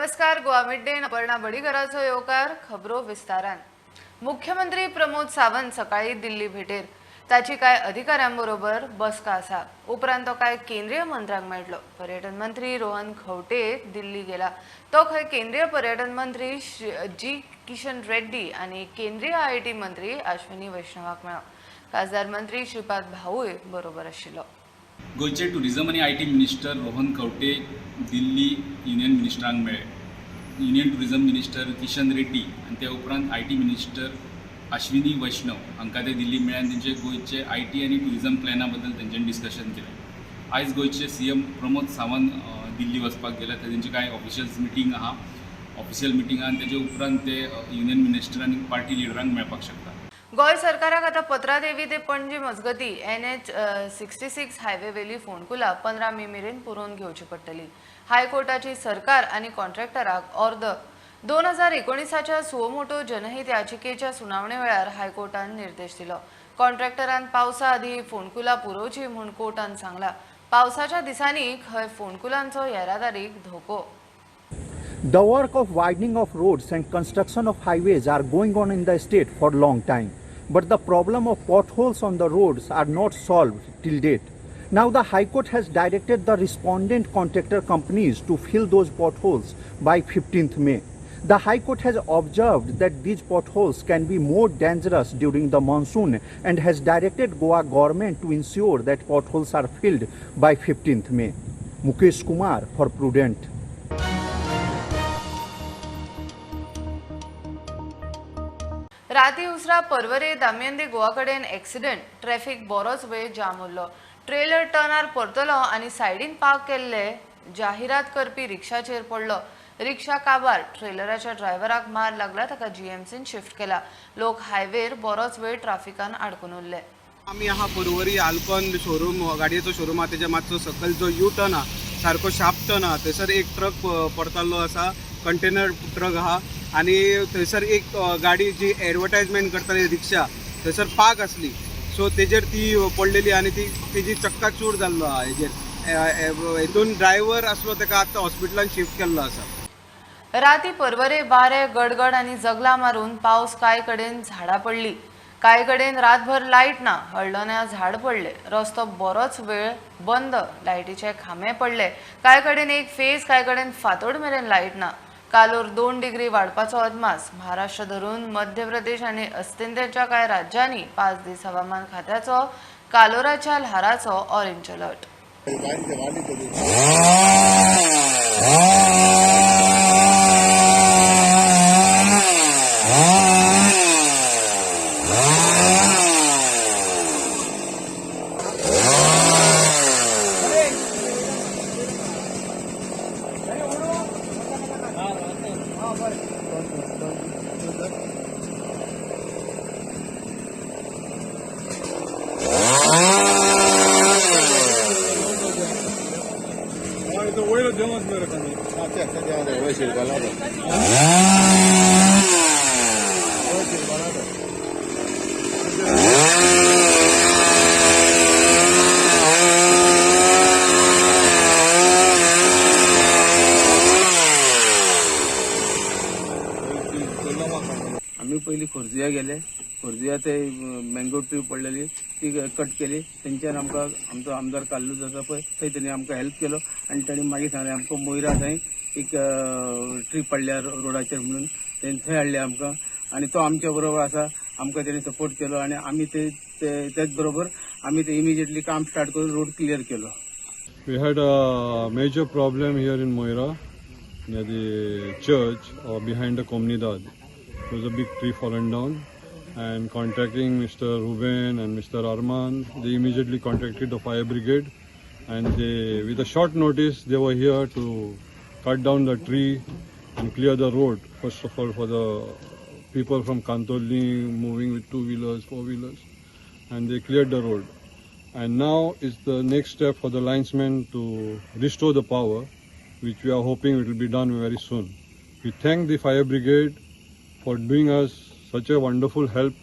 नमस्कार, Goa mid day Aparna बडीकराचो येवकार. खबरो विस्तारान. मुख्यमंत्री प्रमोद सावंत सकाळी दिल्ली भेटेर. ताची कांय अधिकाऱ्यांबरोबर बसका आसा. उपरांत तो कांय केंद्रीय मंत्र्यांक मेळटलो. पर्यटन मंत्री रोहन खंवटे दिल्ली गेला. तो खंय केंद्रीय पर्यटन मंत्री जी किशन रेड्डी आनी केंद्रीय IT मंत्री अश्विनी वैष्णवाक मेळ्ळो. खासदार मंत्री श्रीपाद भाऊय बरोबर आशिल्लो. गोंयचे टुरिझम आनी I T minister Rohan Khaunte Delhi union मिनिस्टरांक मेळ्ळे. Union tourism minister Kishan Reddy आनी ते उपरांत I T minister Ashwini Vaishnaw हांकां ते दिल्ली मेळ्ळे आनी तेंचे गोंयचे I T आनी टुरिझम प्लॅना बद्दल तेंच्यांनी डिस्कशन केलें. आयज गोंयचे सी एम प्रमोद सावंत दिल्ली वचपाक गेले. थंय तेंची कांय ऑफिशियल्स मिटींग आहा, ऑफिशियल मिटींग आहा आनी तेजे उपरांत ते युनियन मिनिस्टर आनी पार्टी लिडरांक मेळपाक शकता. गोंय सरकाराक आतां पत्रादेवी ते पणजी मजगती NH 66 highway वेली फोंडकुलां 15 मे मेरेन पुरोवन घेवची पडटली. हायकोर्टाची सरकार आनी कॉन्ट्रॅक्टराक ऑर्द. 2019च्या सुओमोटो जनहीत याचिकेच्या सुनावणे वेळार हायकोर्टान निर्देश दिलो. कॉन्ट्रॅक्टरान पावसा आदीं फोंडकुलां पुरोवची म्हूण कोर्टान सांगला. पावसाच्या दिसांनी खंय फोंडकुलांचो येरादारीक धोको. The work of widening of roads and construction of highways are going on in the state for long time. But the problem of potholes on the roads are not solved till date. Now the High Court has directed the respondent contractor companies to fill those potholes by 15th May. The High Court has observed that these potholes can be more dangerous during the monsoon and has directed Goa government to ensure that potholes are filled by 15th May. Mukesh Kumar for Prudent. राती उसरा पर्वरे दामियन दे गोवा कडेन accident. Traffic बरोच वेळ जाम उरलो. Trailer टर्नार परतलो आनी सायडीन park केल्ले जाहिरात करपी रिक्षाचेर पडलो. रिक्षा काबार. ट्रेलराच्या ड्रायव्हराक मार लागला. ताका जीएमसीन शिफ्ट केला. लोक हायवेर बरोच वेळ ट्राफिकान आडकून उरले. आमी आहा पर्वरी आल्कॉन शोरूम, गाडयेचो शोरूम आहा तेच्या मातसो सकयल जो यू टर्न आहा, सारको शार्प टर्न आहा, थंयसर एक ट्रक परताल्लो आसा, कंटेनर ट्रक आहा आनी थंयसर एक गाडी जी एडवर्टायजमेंट करताली रिक्षा थंयसर पार्क आसली, सो तेजेर ती पडलेली आनी ती तेजी चक्का चूर जाल्लो आहा. हेजेर हेतून ड्रायव्हर आसलो, तेका आतां हॉस्पिटलान शिफ्ट केल्लो आसा. राती पर्वरे वारे, गडगड आनी जगला मारून पावस. कांय कडेन झाडां पडली. कांय कडेन रातभर लायट ना. हळदोण्या झाड पडले. रस्तो बरोच वेळ बंद. लायटीचे खांबे पडले. कांय कडेन एक फेज, कांय कडेन फांतोड मेरेन लायट ना. कालोर 2 डिग्री वाडपाचो अदमास. महाराष्ट्र धरून मध्य प्रदेश आनी अस्तंतेच्या कांय राज्यांनी 5 दीस हवामान खात्याचो कालोराच्या ल्हाराचो ऑरेंज अलर्ट. आमी पयलीं खोर्जुया गेले. खोर्जुया ते मँगो ट्री पडलेली ती कट केली. तेंच्यान आमकां आमचो आमदार कार्लूस आसा पळय, थंय तेणी आमकां हेल्प केलो आनी ताणी मागीर सांगलें आमकां मोयरा थंय एक ट्री पडल्या रोडाचेर म्हणून, तेणी थंय हाडले आमकां आनी तो आमच्या बरोबर आसा. आमकां तेणी सपोर्ट केलो आनी आमी ते तेच बरोबर आमी ते इमिजिएटली काम स्टार्ट करून रोड क्लियर केलो. We had a major problem here in Moira, near the church or behind the Comunidad. There was a big tree fallen down, and contacting Mr. Ruben and Mr. Arman, they immediately contacted the fire brigade, and they, with a short notice, they were here to cut down the tree and clear the road, first of all for the people from Kantoli moving with two-wheelers, four-wheelers, and they cleared the road. And now is the next step for the linesmen to restore the power, which we are hoping it will be done very soon. We thank the fire brigade for doing us such a wonderful help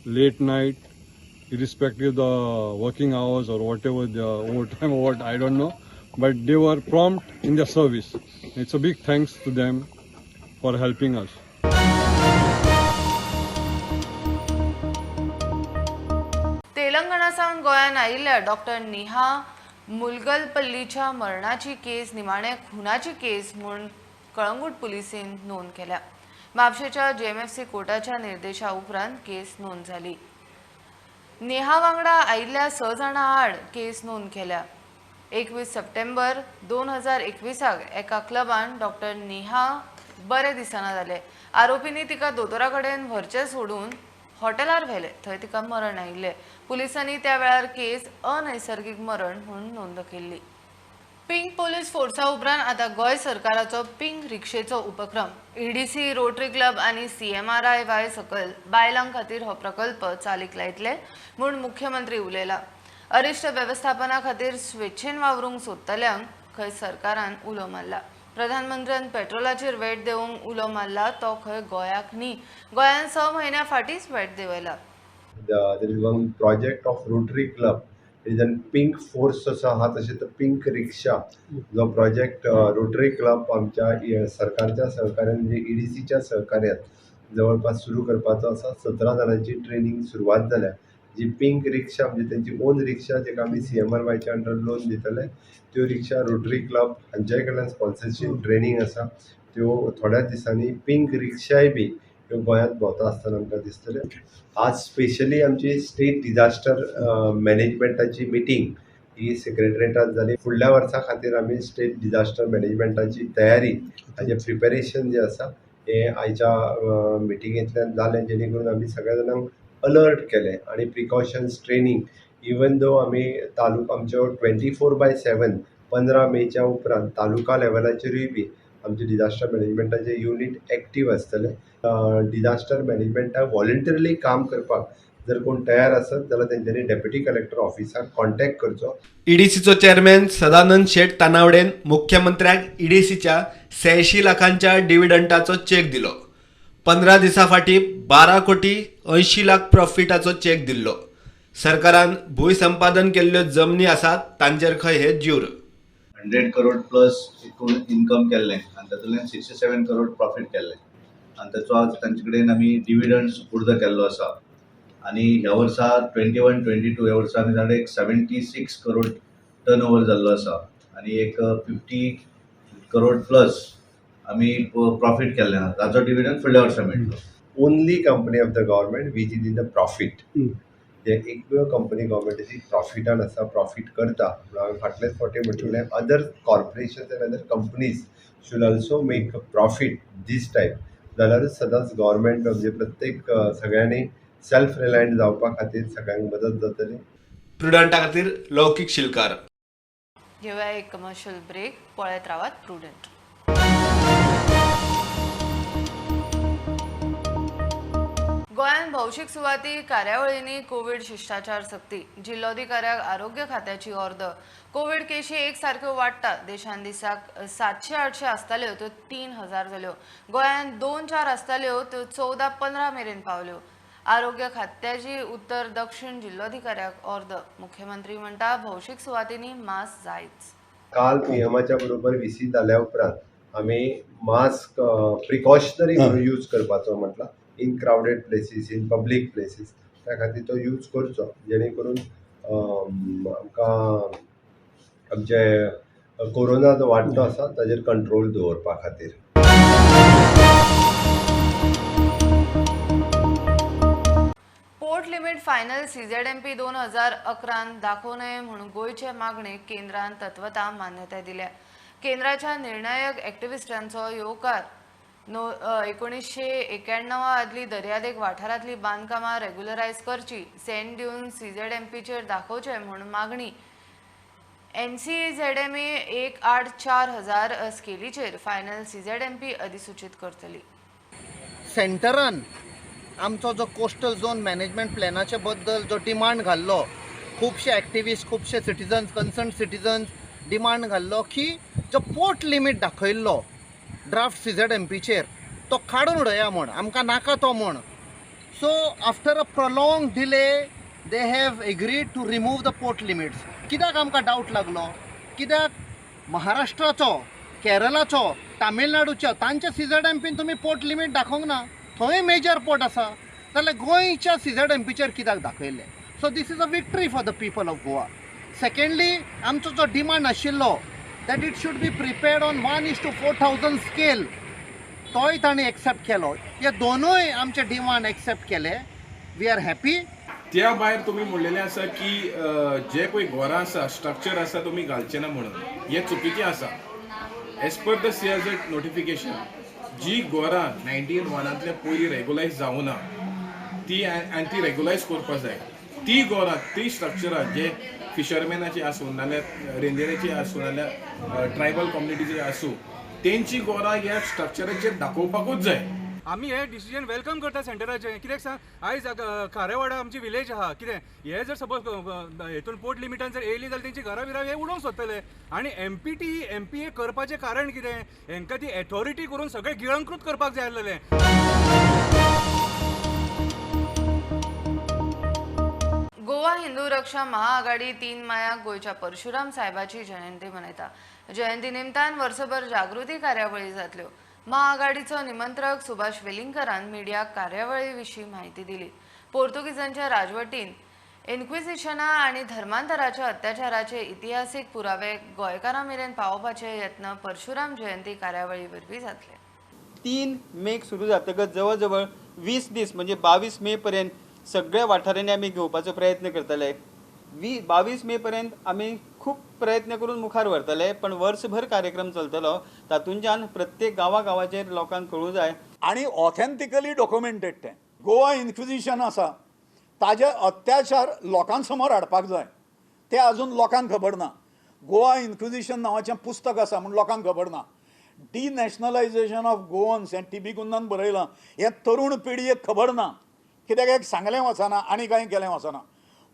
late night, irrespective of the working hours or whatever, the overtime or what, I don't know. but they were prompt in their service. It's a big thanks to them for helping us. Telangana सावन गोंयांत आयिल्ल्या doctor Neha मुलगलपल्लीच्या मरणाची केस निमाणे खुनाची केस म्हूण कळंगूट पुलिसेन नोंद केल्या. म्हापशेच्या JMFC कोर्टाच्या निर्देशा उपरांत केस नोंद जाली. नेहा वांगडा आयिल्ल्या 6 जाणां आड केस नोंद केल्या. 21 सप्टेंबर 2021 एका क्लबान डॉक्टर नेहा बरें दिसना जालें. आरोपींनी तिका दोतोरा कडेन व्हरचें सोडून हॉटेलार व्हेलें, थंय तिका मरण आयिल्लें. पुलिसांनी त्या वेळार केस अनैसर्गीक मरण म्हूण नोंद केल्ली. पिंक पोलीस फोर्सा उपरांत आतां गोंय सरकाराचो पिंक रिक्षेचो उपक्रम. ईडीसी, रोटरी क्लब आनी सीएमआरआय सकयल बायलां खातीर हो प्रकल्प चालीक लायतले म्हूण मुख्यमंत्री उलयला. अरिश्ट वेवस्थापना खातीर स्वेच्छेन वावरूंक सोदतल्यांक खंय सरकारान उलो मारला. प्रधानमंत्र्यान पेट्रोलाचेर वेट देवंक उलो मारला तो खंय गोंयाक न्ही, गोंयान 6 म्हयन्या फाटींच weight देंवयला. There is one project of Rotary Club. It is an pink force असो आहा, तशें तो पिंक रिक्षा जो प्रोजेक्ट रोटरी क्लब आमच्या सरकारच्या सहकार्यान म्हणजे ईडीसीच्या सहकार्यान जवळपास सुरू करपाचो आसा. 17 जाणांची ट्रेनींग सुरवात जाल्या. जी पिंक रिक्षा म्हणजे तेंची ओन रिक्षा जेका आमी सीएमआरवायच्या अंडर लोन दितले, त्यो रिक्षा रोटरी क्लब हांच्या कडल्यान स्पॉन्सरशीप ट्रेनींग आसा. त्यो थोड्या दिसांनी पिंक रिक्षाय बी ह्यो गोंयांत भोंवता आसतना आमकां दिसतल्यो. आज स्पेशली आमची स्टेट डिजास्टर मॅनेजमेंटाची मिटींग ही सेक्रेटरीएटात जाली. फुडल्या वर्सा खातीर आमी स्टेट डिजास्टर मॅनेजमेंटाची तयारी हाजें प्रिपेरेशन जें आसा हें आयच्या मिटिंगेंतल्यान जालें, जेणे करून आमी सगळ्या जाणांक अलर्ट केलें आनी प्रिकॉशन्स ट्रेनींग. इवन दो आमी तालुका आमच्यो 24/7 15 मेच्या उपरांत तालुका लेवलाचेरूय बी आमचे डिजास्टर मॅनेजमेंटाचे युनीट एक्टीव आसतले. डिजास्टर मॅनेजमेंटाक वॉलंटरिली काम करपाक जर कोण तयार आसत जाल्यार तेंच्यांनी डेप्युटी कलेक्टर ऑफिसाक कॉन्टेक्ट करचो. ईडीसीचो चेअरमॅन सदानंद शेट तानावडेन मुख्यमंत्र्याक ईडीसीच्या 86 लाखांच्या डिव्हिडंटाचो चेक दिलो. 15 दिसां फाटीं 12 कोटी 80 लाख प्रॉफिटाचो चेक दिल्लो. सरकारान भूंय संपादन केल्ल्यो जमनी आसात तांचेर खंय हे ज्यूर. 100 करोड प्लस एकूण इन्कम केल्लें आनी तातूंतल्यान 67 करोड प्रॉफीट केल्लें आनी ताचो आज तांचे कडेन आमी डिविडंड सुपूर्द केल्लो आसा. आनी ह्या वर्सा 21-22 ह्या वर्सा आमी जाणा एक 76 करोड टर्न ओवर जाल्लो आसा आनी एक 50 करोड प्लस आमी प्रॉफीट केल्लें आसा. ताचो डिविडंड फुडल्या वर्सा मेळटलो. Only company of the government which is in the profit. जे एकमेव कंपनी गव्हर्मेंटाची प्रॉफिटान आसा, प्रॉफीट करता. पूण हांवें फाटलेच फावटी म्हटलें other corporations and other companies should also make a profit this type, जाल्यारूच सदांच गव्हर्मेंट म्हणजे प्रत्येक सगळ्यांनी सेल्फ रिलायंट जावपा खातीर सगळ्यांक मदत जातली. प्रुडंटा खातीर लौकीक शिलकार. घेवया एक कमर्शियल ब्रेक. पळयत रावात प्रुडंट. गोंयांत भौशीक सुवाती कार्यावळींनी कोवीड शिश्टाचार सक्ती. जिल्लोधिकाऱ्याक आरोग्य खात्याची ऑर्द. कोवीड केशी एक सारक्यो वाडटा. देशांत दिसाक 700-800 आसताल्यो त्यो 3000 जाल्यो. गोंयांत 2-4 आसताल्यो त्यो 14-15 मेरेन पावल्यो. आरोग्य खात्याची उत्तर दक्षिण जिल्लोधिकाऱ्याक ऑर्द. मुख्यमंत्री म्हणटा भौशीक सुवातींनी मास्क जायच. काल पीएमाच्या बरोबर व्हीसी जाल्या उपरांत आमी मास्क प्रिकॉशनरी म्हणून यूज करपाचो म्हटलां in crowded places, in public places, त्या खातीर तो यूज करचो, जेणे करून आमकां आमचे कोरोना जो वाडटो आसा ताजेर कंट्रोल दवरपा खातीर. पोर्ट लिमीट फायनल सीझेडएमपी 2011 दाखोवं नये म्हूण गोंयचे मागणेक केंद्रान तत्वता मान्यताय दिल्या. केंद्राच्या निर्णायक एक्टिविस्टांचो येवकार. 1991 आदली दर्यादेग वाठारांतली बांदकामां रेग्युलरायज करची, सेंड दिवन सीझेडएमपीचेर दाखोवचें म्हूण मागणी. एनसीझेडएमए 1/8-4000 स्केलीचेर फायनल सीझेडएमपी अधिसूचित करतली. सेंटरान आमचो जो कोस्टल झोन मॅनेजमेंट प्लॅनाचे बद्दल जो डिमांड घाल्लो, खुबशे एक्टिविस्ट, खुबशे सिटीजन्स, कन्सर्न सिटीजन्स डिमांड घाल्लो की जो पोर्ट लिमीट दाखयल्लो ड्राफ्ट सीझेडएमपीचेर तो काडून उडया म्हूण, आमकां नाका तो म्हूण. So after a prolong delay they have agreed to remove the port limits. कित्याक आमकां डावट लागलो, कित्याक महाराष्ट्राचो, केरळाचो, तामिळनाडूचो तांच्या सीझेड एम पीन तुमी पोर्ट लिमीट दाखोवंक ना. थंय मेजर पोर्ट आसा जाल्यार गोंयच्या सीझेड एमपीचेर कित्याक दाखयलें? So this is a victory for the people of Goa. Secondly, आमचो जो डिमांड आशिल्लो that it should be prepared on 1:4000 scale, तोय तांणी एक्सेप्ट केलो. हे दोनूय आमचे डिमांड एक्सेप्ट केले. We are happy. त्या भायर तुमी म्हणलेलें आसा की जे पळय घरां आसा, स्ट्रक्चर आसा, तुमी घालचे ना म्हणून, हें चुकीचें आसा. As per the CRZ notification, जी घरां 1901 पयलीं रेगुलायज जावना ती आनी ती रेगुलायज करपा जाय, ती घरां, ती स्ट्रक्चरां जे फिशरमॅनाची आसूं नाल्यार रेंदेराची आसूं नाल्यार ट्रायबल कम्युनिटीचे आसूं, तेंची घरां ह्या स्ट्रक्चराचेर दाखोवपाकूच जाय. आमी हे डिसिजन welcome करता सेंटराचें. कित्याक सांग, आयज खारेवाडा आमची विलेज आहा, कितें हे जर सपोज हेतून पोर्ट लिमिटान जर येयली जाल्यार तेंची घरां बिरां हे उडोवंक सोदतले. आनी एमपीटी एमपीए करपाचें कारण कितें, हेंकां ती एथॉरिटी करून सगळें गिळंकृत करपाक जाय आसलेलें. गोवा हिंदू रक्षा महाआघाडी 3 मायाक गोंयच्या परशुराम साहेबाची जयंती मनयता. जयंती निमतान वर्सभर जागृती कार्यावळी जातल्यो. महाआघाडीचो निमंत्रक सुभाष वेलिंगकरान मिडियाक कार्यावळी विशीं म्हायती दिली. पोर्तुगीजांच्या राजवटीन इन्क्विजिशना आनी धर्मांतराच्या अत्याचाराचे इतिहासीक पुरावे गोंयकारां मेरेन पावोवपाचे यत्न परशुराम जयंती कार्यावळी वरवीं जातले. 3 मेक सुरू जातकच जवळ जवळ 20 दीस म्हणजे 22 मे पर्यंत सगळ्या वाठारांनी आमी घेवपाचो प्रयत्न करतले. 22 मे पर्यंत आमी खूब प्रयत्न करून मुखार व्हरतले, पण वर्सभर कार्यक्रम चलतलो. तातूंतल्यान प्रत्येक गांवा गांवाचेर लोकांक कळूं जाय. आनी ऑथेंटिकली डॉक्युमेंटेड तें गोवा इन्क्विजिशन आसा, ताजे अत्याचार लोकांसमोर हाडपाक जाय. ते अजून लोकांक खबर ना. गोवा इन्क्विजिशन नांवाचें पुस्तक आसा म्हूण लोकांक खबर ना. डिनॅशनलायझेशन ऑफ गोवन्स हें टी बी कुन्हान बरयलां, हें तरुण पिळगेक खबर ना. कित्याक एक सांगलें वचना आनी कांय केलें वचना.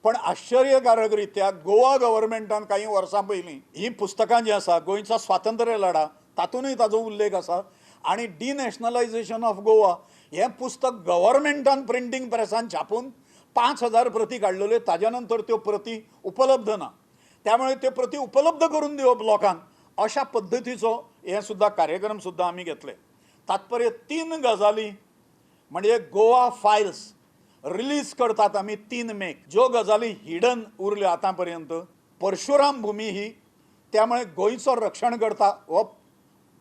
पण आश्चर्यकारक रित्या गोवा गव्हर्मेंटान काही वर्सां पयलीं हीं पुस्तकां जीं आसा, गोंयचो स्वातंत्र्य लढा तातूंतय ताजो उल्लेख आसा, आनी डिनॅशनलायझेशन ऑफ गोवा हें पुस्तक गव्हर्मेंटान प्रिंटींग प्रेसान छापून 5000 प्रती काडलेल्यो. ताज्या नंतर त्यो प्रती उपलब्ध ना. त्यामुळे त्यो प्रती उपलब्ध करून दिवप लोकांक अशा पद्दतीचो हें सुद्दां कार्यक्रम सुद्दां आमी घेतले. तात्पर्य 3 गजाली म्हणजे गोवा फायल्स रिलीज करतात आमी 3 मेक. ज्यो गजाली हिडन उरल्यो आतां पर्यंत, परशुराम भूमी ही, त्यामुळे गोंयचो रक्षण करता हो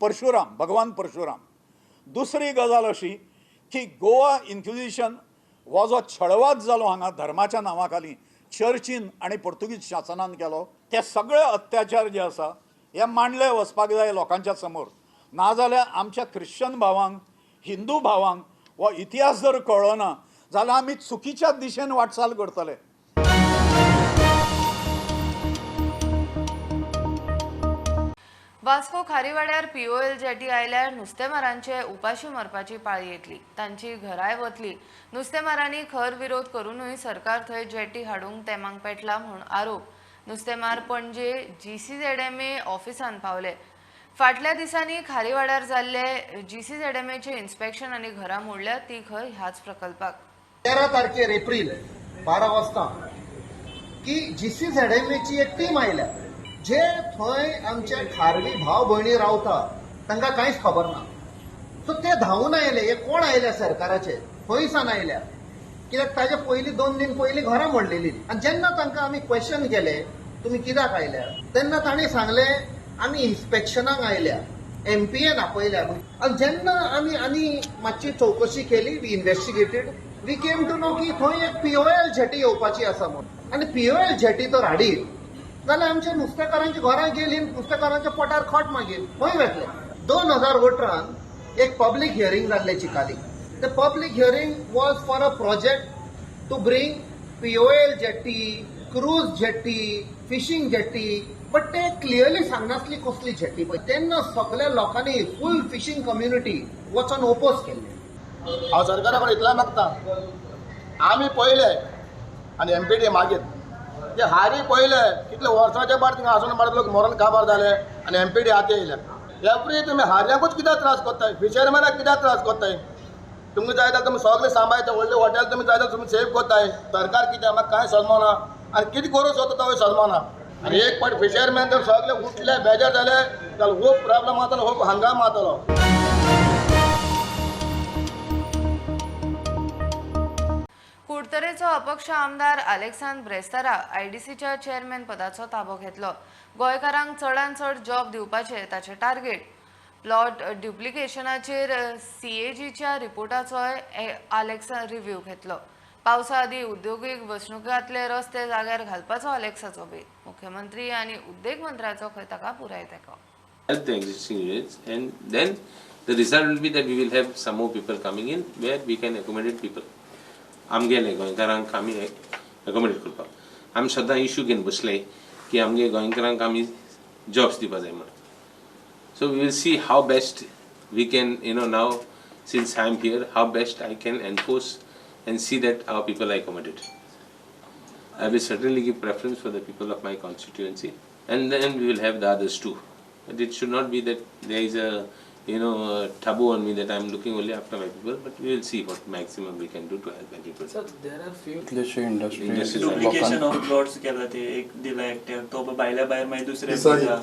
परशुराम, भगवान परशुराम. दुसरी गजाल अशी की गोवा इन्क्विजिशन हो जो छळवाद जालो हांगा धर्माच्या नांवा खाली चर्चीन आनी पोर्तुगीज शासनान केलो, ते सगळे अत्याचार जे आसा हे मांडले वचपाक जाय लोकांच्या समोर. नाजाल्यार आमच्या ख्रिश्चन भावांक, हिंदू भावांक हो इतिहास जर कळ्ळो ना जाल्यार आमी चुकीच्या दिशेन वाटचाल करतले. वास्को खारीवाड्यार पीओएल जेटी आयल्यार नुस्तेमारांचे उपाशी मरपाची पाळी येतली, तांची घराय वतली. नुस्तेमारांनी खर विरोध करूनय सरकार थंय जेटी हाडूंक तेमांक पेटला म्हूण आरोप. नुस्तेमार पणजे जीसीझेडएमए ऑफिसांत पावले. फाटल्या दिसांनी खारीवाड्यार जाल्ले जीसीझेडएमएचे इन्स्पेक्शन आनी घरां मोडल्या ती खंय ह्याच प्रकल्पाक. 13 तारखेर एप्रील 12 वाजता की जीसीझेडएमएची एक टीम आयल्या, जे थंय आमचे खारवी भाव भयणी रावता तांकां कांयच खबर ना. सो ते धांवून आयले. हे कोण आयल्या सरकाराचे, खंय सान आयल्या, कित्याक ताजे पयलीं 2 दीन पयलीं घरां मोडलेली. आनी जेन्ना तांकां आमी क्वेश्चन केले तुमी कित्याक आयल्या, तेन्ना तांणी सांगलें आमी इन्स्पेक्शनाक आयल्या, एमपीएन आपयल्या. आनी जेन्ना आमी आनी मातशी चवकशी केली, we investigated, we came to know की थंय एक पीओएल जेटी येवपाची आसा म्हणून. आनी पीओएल जेटी तर हाडीत जाल्यार आमच्या नुस्तेकारांची घरां गेली, नुस्तेकारांच्या पोटार खट मागीर खंय वेतले. 2018 एक पब्लीक हियरींग जाल्लें Chicalim. The public hearing was for a project to bring POL jetty, cruise jetty, fishing jetty, but ते क्लियरली सांगनासली कसली जेटी पळय. तेन्ना सगळ्या लोकांनी फूल फिशींग कम्युनिटी वचोन ओपोज केल्ले. हांव सरकारा कडेन इतलें मागता, आमी पळयले आनी एमपीटी मागीर ते हारी पळयले कितले वर्साचे बाद थिंगा आसून बाद लोक मरोन काबार जाले आनी एमपीटी आतां येयल्या. एवरी तुमी हारयांकूच कित्याक त्रास करताय, फिशरमॅनाक कित्याक त्रास करताय? तुमकां जाय जाल्यार तुमी सगळें सांबाळता, व्हडलें हॉटेल तुमी जाय जाल्यार तुमी सेफ करताय. सरकार कितें म्हाका कांय समजना आनी कितें करूं सोदता तो समजना. आनी एक पाट फिशरमॅन जर सगळे उठले बेजार जाले जाल्यार खूब प्रॉब्लम जातलो, खूब हंगाम जातलो. कुडतरेचो अपक्ष आमदार आलेक्सान ब्रेस्तारा आयडीसीच्या चेअरमॅन पदाचो ताबो घेतलो. गोंयकारांक चडान चड जॉब दिवपाचें ताचें टार्गेट. प्लॉट ड्युप्लिकेशनाचेर सीएजीच्या रिपोर्टाचोय आलेक्सान रिव्ह्यू घेतलो. पावसा आदीं उद्योगीक वसणुकांतले रस्ते जाग्यार घालपाचो आलेक्साचो बेत. मुख्यमंत्री आनी उद्देग मंत्र्याचो खंय ताका पुराय तेंको. Help the existing units, and then the result will be that we will have some more people coming in where we can accommodate people. आमगेले गोंयकारांक आमी एकोमोडेट करपाक आमी सदां इशू घेवन बसले की आमगे गोंयकारांक आमी जॉब्स दिवपा जाय म्हणून. So we will see how best we can, you know, now since I am here, how best I can enforce and see that our people are accommodated. I will certainly give preference for the people of my constituency, and then we will have the others too. But it should not be that there is a, you know, a taboo on me that I am looking only after my people, but we will see what maximum we can do to help my people. Sir, there are few industries. Duplication of plots केला ते एक दिला एकट्याक, तो भायल्या भायर मागीर दुसऱ्याक दिला,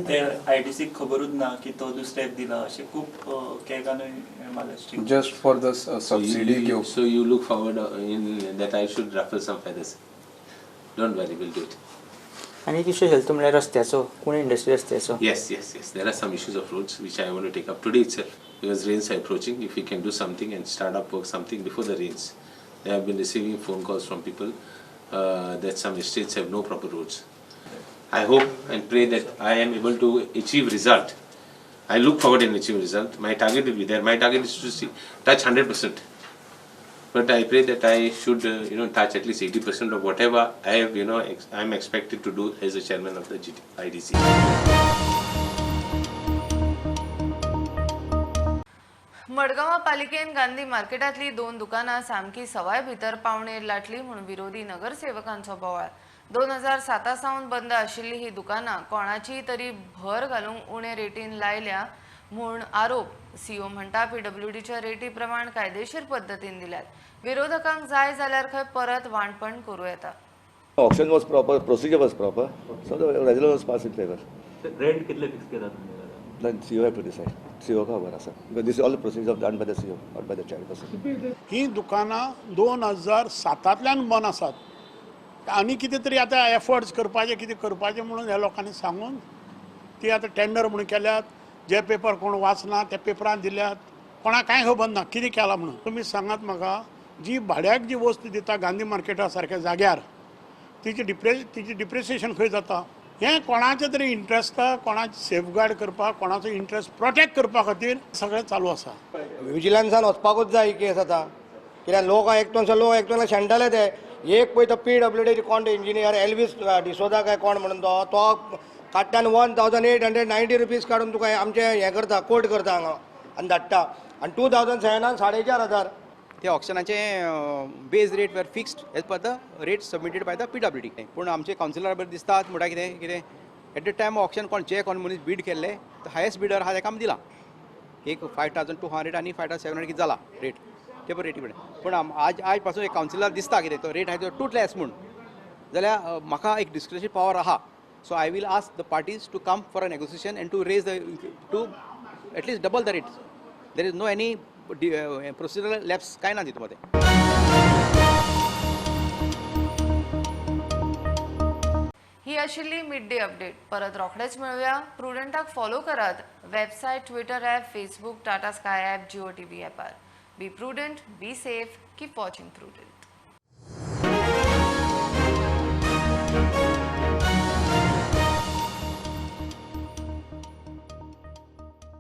ते आयडीसीक खबरूच ना की तो दुसऱ्याक दिला, अशें खूब केकानूय माल. Just for the subsidy घेवप. So you look forward in that I should ruffle some feathers. Don't worry, we'll do it. आनी एक इशू आशिल्लो तो म्हणल्यार रस्त्याचो, कोण इंडस्ट्री रस्त्याचो. Yes, yes, yes. There are some issues of roads which I want to take up today itself, because rains are approaching. If we can do something and start up work something before the rains. I have been receiving phone calls from people that some estates have no proper roads. I hope and pray that I am able to achieve result. I look forward in achieving result. My target will be there. My target is to see, touch 100%. But I pray that I should, you know, touch at least 80% of whatever I have, you know, I am expected to do as the chairman of the IDC. Madgaon पालिकेन गांधी मार्केटांतली दोन दुकानां सामकी सवाय भितर पावणेर लाटली म्हूण विरोधी नगरसेवकांचो बोवाळ. 2007 सावन बंद आशिल्ली ही दुकानां कोणाची तरी भर घालूंक उणे रेटीन लायल्या म्हूण आरोप. सीओ म्हणटा पीडब्ल्यूडीच्या रेटी प्रमाण कायदेशीर पद्दतीन दिल्यात. विरोधकांक जाय जाल्यार खंय परत वांटपण करूं येता. Auction was proper, procedure was proper, so the resolution was passed in favor. Rent कितले फिक्स केला तुम्ही? Then CO have to decide. CO खबर आसा, because this is all the procedure done by the CO, not by the chairperson. ही दुकानां 2007 बंद आसात आनी कितें तरी आतां एफर्ट्स करपाचे, कितें करपाचें म्हणून ह्या लोकांनी सांगून ती आतां टेंडर म्हणून केल्यात. जे पेपर कोण वाचना त्या पेपरान दिल्यात, कोणाक कांय खबर ना कितें केलां म्हणून. तुमी सांगात म्हाका, जी भाड्याक जी वस्त दिता गांधी मार्केटा सारक्या जाग्यार, तिची डिप्रिसिएशन खंय जाता? हें कोणाचें तरी इंट्रस्टाक, कोणाचें सेफगार्ड करपाक, कोणाचो इंट्रस्ट प्रोटेक्ट करपा खातीर सगळें चालू आसा. विजिलन्सान वचपाकूच जाय ही केस आतां, कित्याक लोक एकटो लोक एकटो शेणटाले ते. एक पळय तो पीडब्ल्यूडी कोण इंजिनियर एल्वीस डिसोदा काय कोण म्हणून तो तो काडटान 1890 रुपीज काडून तुका आमचें हें करता, कोट करता हांगा आनी धाडटा. आनी 2007 4500. ते ऑक्शनाचे base rate were fixed as per the rate submitted by the PWD. पूण आमचे कावन्सिलर बरें दिसतात म्हणटा कितें कितें एट the time auction कोण जे कोण मनीस बीड केल्ले तो हायेस्ट बिडर आहा ताका आमी दिला एक 5200 आनी 5700 कितें जाला रेट ते पळय रेटी पळय. पूण आज आज पासून एक कावन्सिलर दिसता कितें तो रेट आहा तो टू लेस म्हूण जाल्यार म्हाका एक डिस्क्रिशन पावर आहा. So I will ask the parties to come for a negotiation and to raise the to at least double the rate. There is no any procedural lapse काय ना तितून मध्ये. ही आशिल्ली मिड डे अपडेट. परत रोखडेच मेळुया. प्रुडंटाक follow करात website, Twitter app, Facebook, Tata Sky app, Jio TV ॲपार. Be prudent, be safe, keep watching Prudent.